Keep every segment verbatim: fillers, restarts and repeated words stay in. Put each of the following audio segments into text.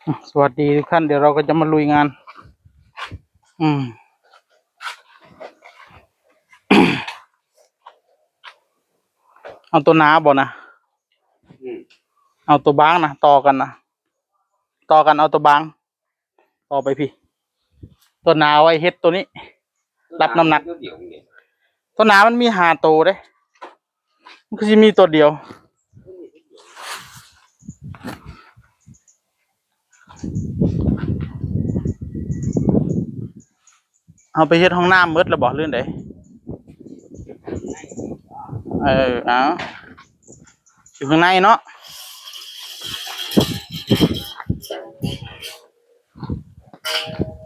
อ่ะ สวัสดีทุกท่าน เดี๋ยวเราก็จะมาลุยงาน อืม เอาตัวหนาบ่นะ อืม เอาตัวบางนะ ต่อกันนะ ต่อกันเอาตัวบาง ต่อไปพี่ ตัวหนาไว้เฮ็ดตัวนี้ รับน้ำหนัก ตัวเดียวนี่ ตัวหนามันมีห้าตัวเด้ มันคือสิมีตัวเดียว เอาไปเฮ็ดห้องน้ำหมดแล้วบ่ หรือใด เออ เอา อยู่ข้างในเนาะ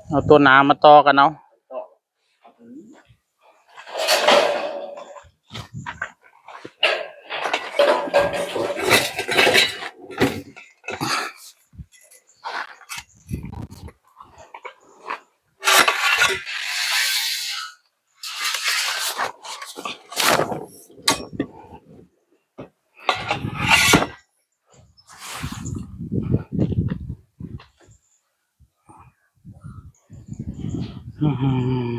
เอาตัวหนามาต่อกันเอา อืม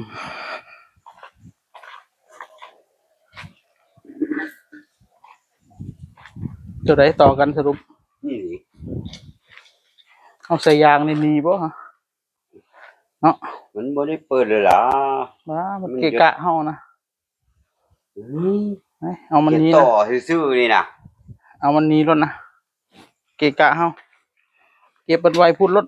ตัวใดต่อกันสรุป นี่ เอาใส่ยางนี่หนีบ่ฮะ เนาะ มันบ่ได้เปิดเลยล่ะ ว้า มัน มัน เกะกะเฮานะ อืม เอ้ย เอามันหนี จะต่อ นะ ซื่อๆ นี่นะ เอามันหนีรถนะ เกะกะเฮา เก็บมันไว้พูดรถ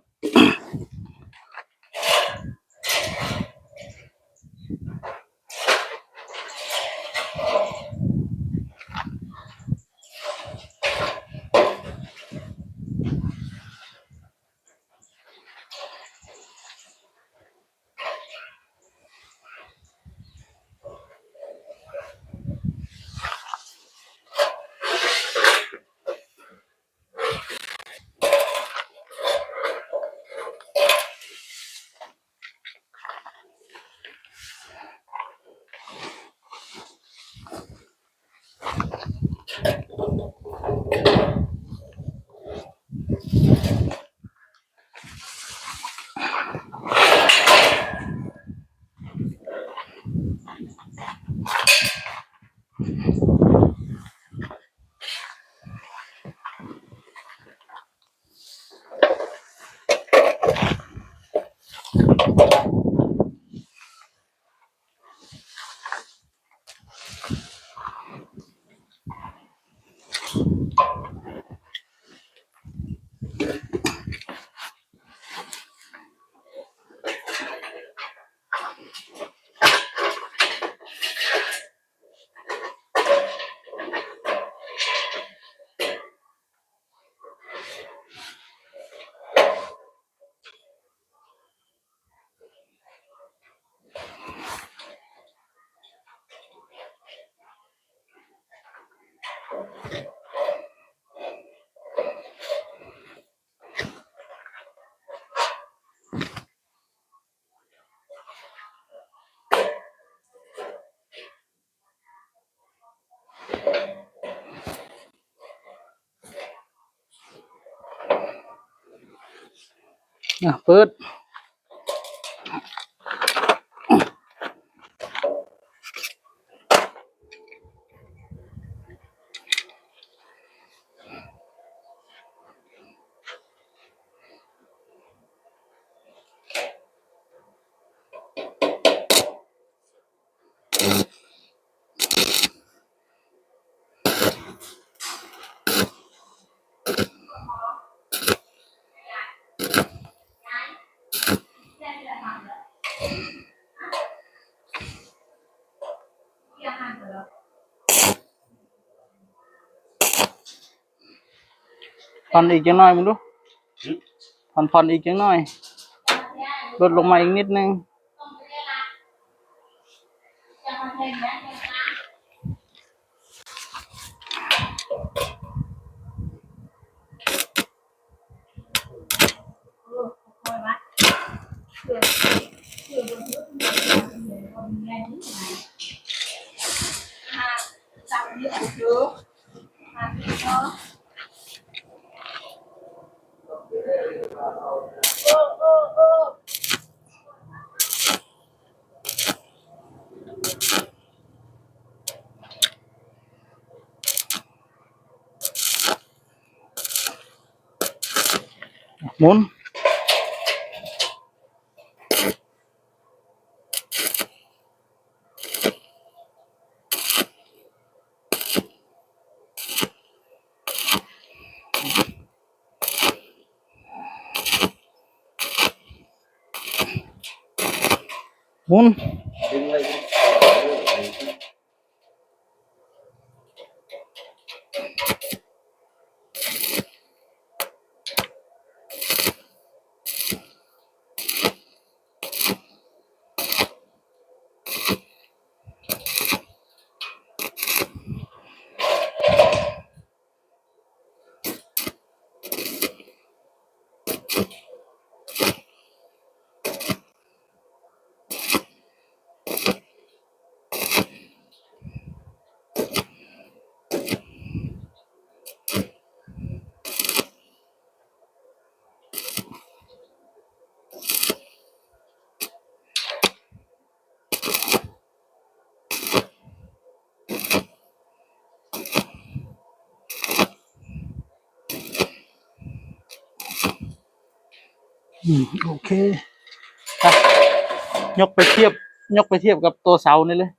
อ่ะ เปิด ผ่อนอีกจักหน่อยมึงดู หืม ผ่อน ผ่อนอีกจักหน่อย ลดลงมาอีกนิดนึง อ่า จับมือถือ อ่า พี่น้อง หมุน หมุน อืม โอเค อ่ะ ยกไปเทียบ ยกไปเทียบกับตัวเสานี่เลย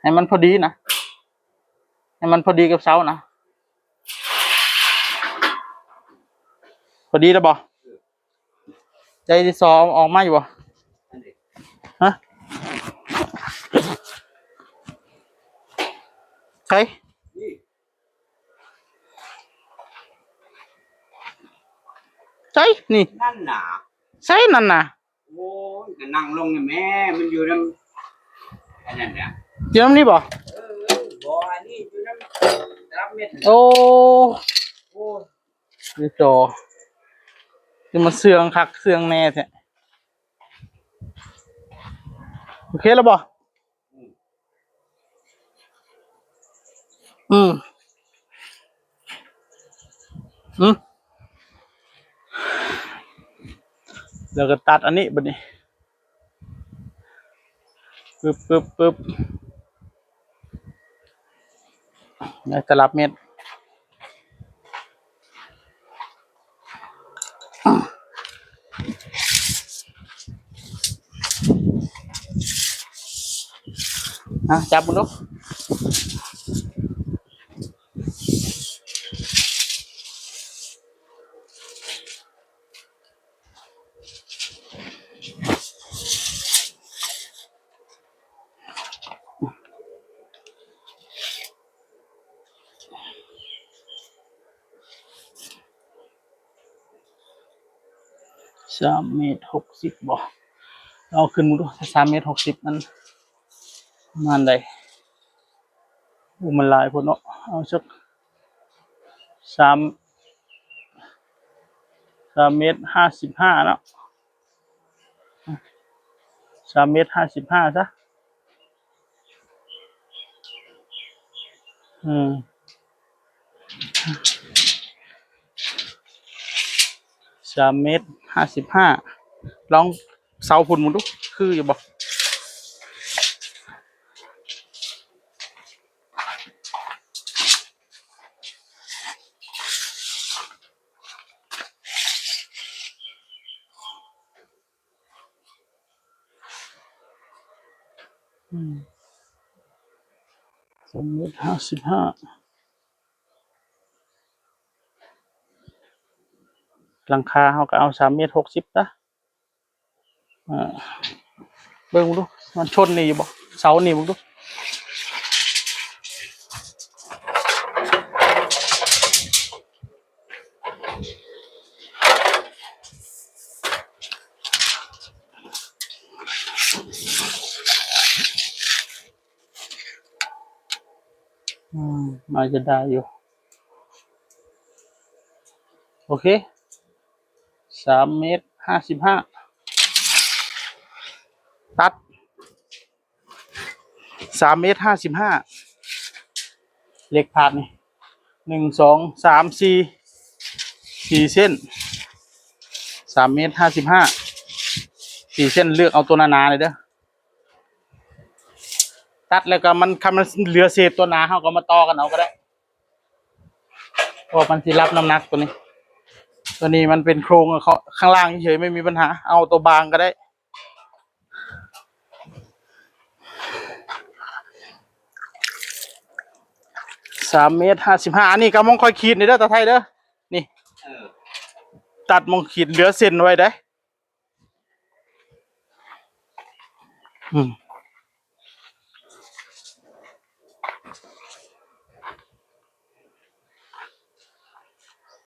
ให้มันพอดีนะ ให้มันพอดีกับเสานะ พอดีแล้วบ่ ใจที่สองออกมาอยู่บ่ ฮะ ใช่ ใช่ นี่ นั่นน่ะ ใช่ นั่นน่ะ โอ้ย ก็นั่งลงนี่แม่ มันอยู่นำ อันนั้นน่ะ อยู่นำนี่บ่ เออ บ่ อันนี้อยู่นำ ตลับเมตร โอ้ โอ้ย นี่จอ นี่มันเสื่องคักเสื่องแน่แท้ โอเคแล้วบ่ อืม อืม แล้วก็ตัดอันนี้บัดนี้ ปึ๊บ ปึ๊บ ปึ๊บ ในตลับเมตร อ่ะ จับมันดู สามเมตรหกสิบบ่ เอาขึ้นมาดู สามเมตรหกสิบ มัน มันได้ โอ้ มันหลายโพดเนาะ เอาสัก สาม สามเมตรห้าสิบห้าเนาะ สามเมตรห้าสิบห้าซะ อืม สามเมตรห้าสิบห้า ลองเสาพุ้นมึงดู คืออยู่บ่ อืม สามเมตรห้าสิบห้า หลังคาเฮาก็เอาสามเมตรหกสิบซะ อ่า เบิ่งดู มันชนนี่อยู่บ่ เสานี่เบิ่งดู อืม น่าจะได้อยู่ โอเค สามเมตรห้าสิบห้า ตัด สามเมตรห้าสิบห้า เหล็กพาดนี่ หนึ่ง สอง สาม สี่ สี่เส้น สามเมตรห้าสิบห้า สี่เส้น เลือกเอาตัวหนาๆเลยเด้อ ตัดแล้วก็มัน คันมันเหลือเศษตัวหนาเฮาก็มาต่อกันเอาก็ได้ เพราะมันสิรับน้ำหนักตัวนี้ ตัวนี้มันเป็นโครงเขาข้างล่างเฉยๆ ไม่มีปัญหา เอาตัวบางก็ได้ สามเมตรห้าสิบห้า อันนี้ก็มองค่อยขีดนี่เด้อ ตาไทยเด้อ นี่ เออ ตัดมองขีดเหลือเส้นไว้ได้ อืม